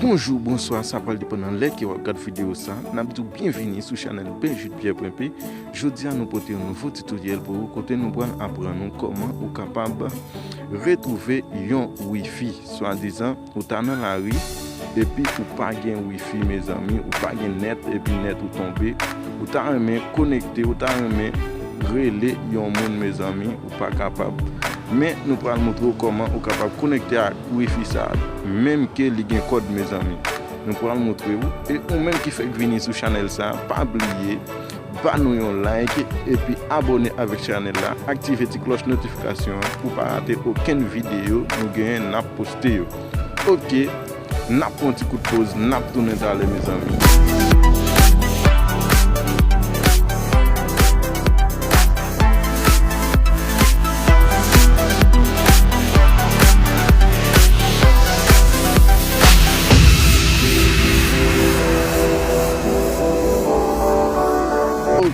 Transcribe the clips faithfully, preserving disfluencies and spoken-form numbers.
Bonjou, bonswa, sa pral depann nan lè ke w ap gad videyo sa. N ap di w byenvini sou chanèl Ben Jude Pierre Pwempe. Jodi a, nou pote yon nouvo titoryèl pou ou, kote nou pral aprann ou kòman ou kapab retwouve yon wifi. Swadizan, ou ta nan lari, epi ou pa gen wifi, mezanmi, ou pa gen nèt, epi nèt ou tonbe. Ou ta renmen konekte, ou ta renmen rele yon moun, mezanmi, ou pa kapab. Men, nou pral montre w kòman ou kapab konekte ak wifi sa a, menm ke li gen kòd, mezanmi. Nou pral montre w. E ou menm ki fèk vini sou chanèl sa a, pa bliye ba nou yon like epi abòne avèk chanèl la, aktive ti klòch notifikasyon an pou w pa rate okenn videyo nou genyen n ap poste yo. Oke, n ap pran ti kout poz, n ap tounen talè, mezanmi.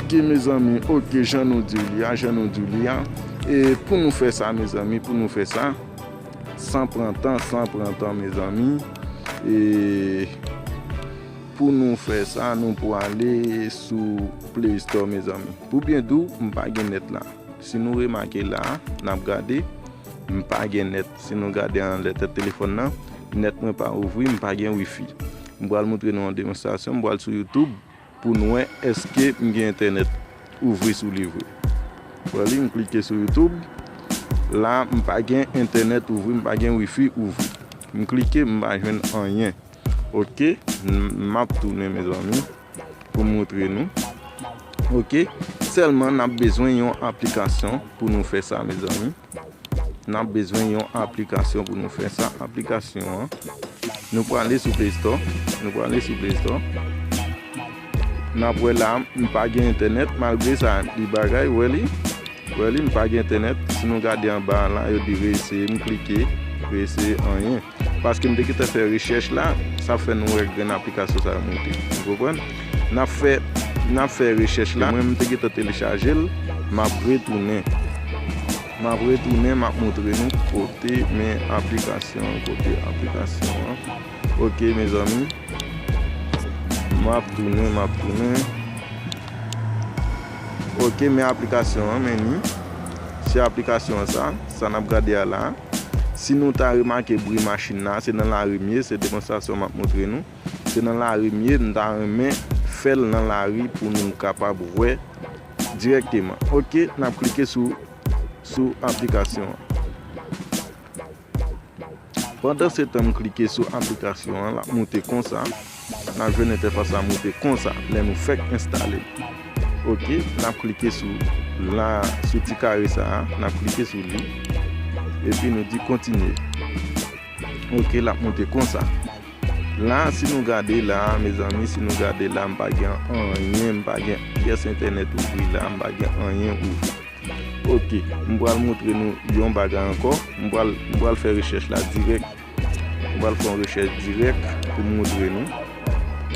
Oke, mezanmi, oke, jan nou di w li a, jan nou di w li a. E pou nou fè sa, mezanmi, pou nou fè sa, san pran tan, san pran tan, mezanmi. E pou nou fè sa, nou prale sou Play Store, mezanmi. Pou byen di w, m pa gen nèt la. Si nou remake la, n ap gade, m pa gen nèt. Si nou gade anlè tèt telefòn nan, nèt mwen pa ouvri, m pa gen wifi. M pral montre nou yon demonstrasyon, m pral sou YouTube pou n wè èske m gen entènèt ouvri sou li vre. Wè li, m klike sou YouTube. La, m pa gen entènèt ouvri, m pa gen wifi ouvri. M klike, m pa jwenn anyen. Oke, m, m ap tounen, mezanmi, pou m montre nou. Oke, sèlman n ap bezwen yon aplikasyon pou nou fè sa, mezanmi. N ap bezwen yon aplikasyon pou nou fè sa. Aplikasyon an, nou prale sou Play Store. Nou prale sou Play Store. N ap wè la, m pa gen entènèt, malgre sa, li bagay, wè li. Wè li, m pa gen entènèt. Si nou gade anba a la, yo di reeseye, m klike, reeseye, anyen. Paske m te gentan fè rechèch la, sa fè nou wè grenn aplikasyon sa yo monte. Ou konprann? N ap fè, n ap fè rechèch la. Mwen, m te gentan telechaje l, m ap retounen. M ap retounen, m ap montre nou kote men aplikasyon an, kote aplikasyon an. Oke, mezanmi. M ap tounen, m ap tounen. Oke, men aplikasyon an, men ni. Se aplikasyon an sa, sa n ap gade a la. Si nou ta remake bri machin nan, se nan lari m ye, se demonstrasyon m ap montre nou. Se nan lari m ye, m ta renmen fè l nan lari pou nou kapab wè dirèkteman. Oke, n ap klike sou, sou aplikasyon an. Pandansetan m klike sou aplikasyon an, l ap monte konsa. N ap jwenn entèfas la monte konsa lè nou fèk enstale l. Oke, n ap klike sou la, sou ti kare sa a, n ap klike sou li. Epi nou di kontinye. Oke, l ap monte konsa. La, si nou gade la, mezanmi, si nou gade la, m pa gen anyen, m pa gen pyès entènèt ouvri la, m pa gen anyen ouvri. Oke, m pral montre nou yon bagay ankò. M pral, m pral fè rechèch la dirèk. M pral fè yon rechèch dirèk pou m montre nou.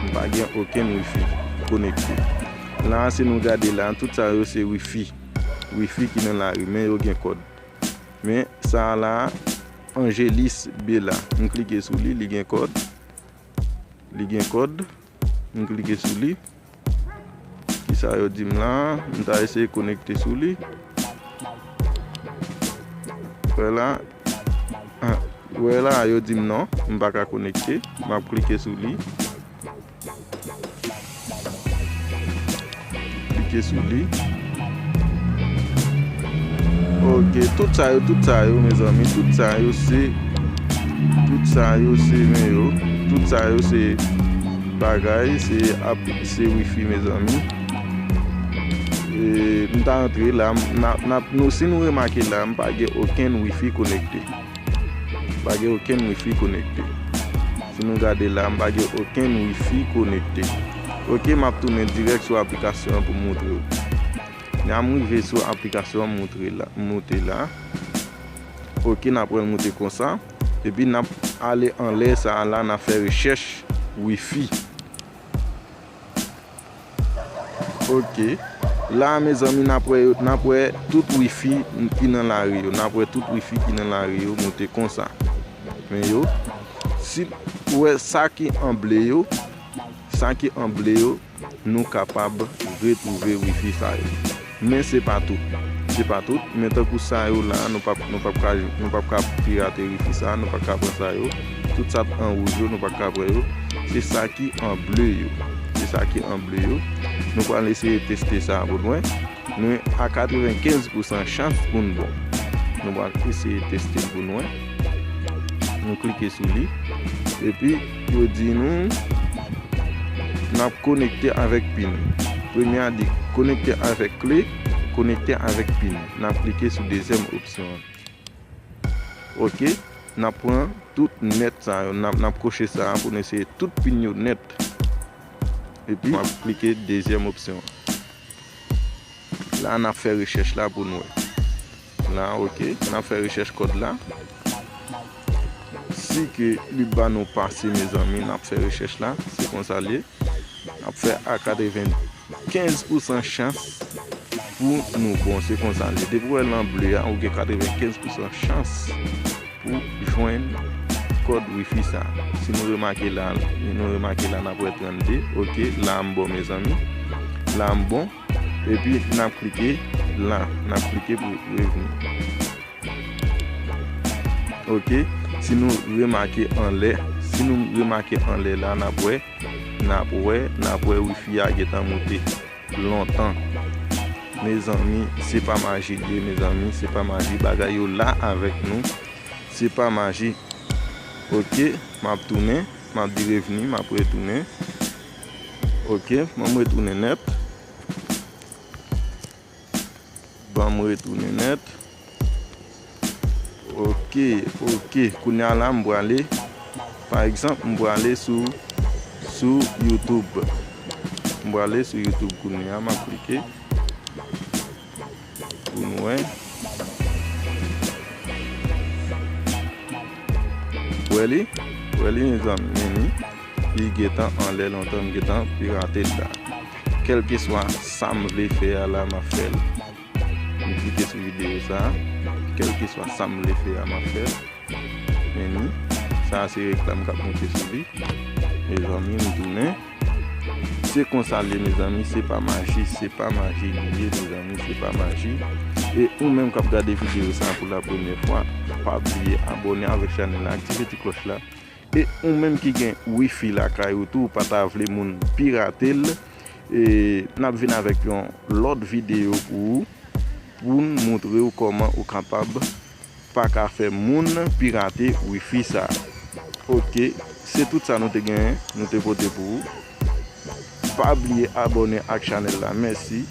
M pa gen okenn wifi konekte. La, si nou gade la, tout sa yo se wifi. Wifi ki nan lari, men yo gen kòd. Men sa a la, Angelis Bela. M klike sou li, li gen kòd. Li gen kòd. M klike sou li. Kisa yo di m la? M ta eseye konekte sou li. Wè la. Ah, wè la, yo di m non. M pa ka konekte. M ap klike sou li. Klike sou li. Oke, tout sa yo, tout sa yo, mezanmi, tout sa yo se, tout sa yo se men yo. Tout sa yo se bagay, se ap, se wifi, mezanmi. E, m ta antre la, m, n ap, n ap, nou, si nou remake la, m pa gen okenn wifi konekte. Pa gen okenn wifi konekte. Si nou gade la, m pa gen okenn wifi konekte. Oke, m ap tounen dirèk sou aplikasyon an pou m montre w. N a m rive sou aplikasyon an, montre la, monte la. Oke, n ap wè l monte konsa. Epi n ap ale anlè sa a la, n ap fè rechèch wifi. Oke. La, mezanmi, n ap wè yo, n ap wè tout wifi ki nan lari yo. N ap wè tout wifi ki nan lari yo monte konsa. Men yo. Si w wè sa ki an ble yo, sa ki an ble yo, nou kapab retwouve wifi sa yo. Men se pa tout. Se pa tout, men tankou sa yo la, nou p ap, nou p ap ka, nou p ap ka pirate wifi sa, nou p ap ka pran sa yo. Tout sa k an wouj yo, nou p ap ka pran yo. Se sa ki an ble yo. Se sa ki an ble yo. Nou pral eseye teste sa pou n wè. Nou a katrevenkenz pousan chans pou n bon. Nou pral eseye teste l pou n wè. Nou klike sou li. Epi, yo di nou, n ap konekte avèk pin. Premye a di konekte avèk kle, konekte avèk pin. N ap klike sou dezyèm opsyon an. Oke, n ap pran tout nèt sa yo, n ap, n ap koche sa a pou n eseye tout pin yo nèt. Epi, n ap klike dezyèm opsyon an. La, n ap fè rechèch la pou n wè. La, oke, n ap fè rechèch kòd la. Si ke li ba nou pase, mezanmi, n ap fè rechèch la. Se konsa l ye. N ap fè a katrevenkenz pousan chans pou nou bon. Se konsa l ye. Depi w wè l an ble a, ou gen katrevenkenz pousan chans pou jwenn kòd wifi sa. Si nou remake la, nou remake la, n ap wè trannde. Oke, la m bon, mezanmi. La m bon. Epi, n ap klike la. N ap klike pou revni. Oke, si nou remake anlè, si nou remake anlè la, n ap wè, n ap wè, n ap wè wifi a gentan moute lontan. Mezanmi, se pa maji l ye, mezanmi, se pa maji. Bagay yo la avèk nou. Se pa maji. Oke, m ap tounen, m ap di revni, m ap retounen. Oke, ban m retounen nèt. Ban m retounen nèt. Oke, oke. Kounye a la, m prale, pa egzanp, m prale sou, sou YouTube. M prale sou YouTube kounye a, m ap klike pou n wè. Wè li? Wè li, mezanmi, men li. Li gentan anlè lontan, m gentan pirate l la. Kèlkeswa sa m vle fè a la, m ap fè l. M klike sou videyo sa a. Kèlkeswa sa m vle fè a, m ap fè l. Men ni, sa a se reklam k ap monte sou li. Mezanmi, m tounen. Se konsa l ye, mezanmi, se pa maji, se pa maji li ye, mezanmi, se pa maji. E ou menm k ap gade videyo sa a pou la premyè fwa, pa bliye abòne avèk chanèl la, aktive ti klòch la. E ou menm ki gen wifi lakay ou tou, ou pa ta vle moun pirate l, e n ap vin avèk yon lòt videyo pou ou, pou n montre w kòman ou kapab pa ka fè moun pirate wifi sa. Oke, se tout sa nou te genyen, nou te pote pou ou. Pa bliye abòne ak chanèl la. Mèsi.